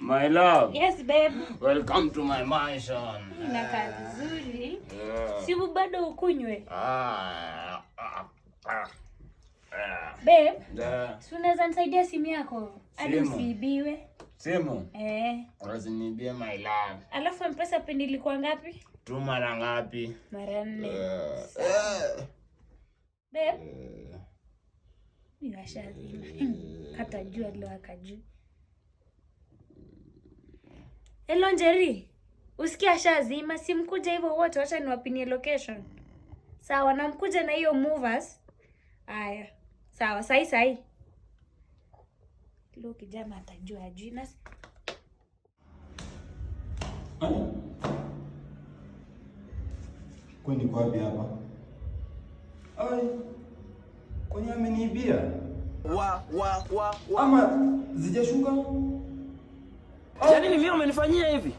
My love. Yes, babe. Welcome to my mansion. Inakaa vizuri. Yeah. Simu bado ukunywe. Ah, ah, ah, ah. Babe, Yeah. si unaweza nisaidia simu yako hadi Simu? Usiibiwe. Simu. Eh. Usiniibie, my love. Alafu M-Pesa pin ilikuwa ngapi? Tu mara ngapi? Mara nne. Eh. Babe. Huyu ashazima. Hata jua leo akajua. Hello, Njeri. Usikia ashazima, si mkuja hivyo wote, wacha niwapinie location. Sawa, na mkuja na hiyo movers. Aya. Sawa, sahi sahi. Leo kijana atajua ajui na Ai. Kwani niko wapi hapa? Ai. Kwani ameniibia? Wa wa wa wa. Ama zijashuka? Yaani ni mimi umenifanyia hivi?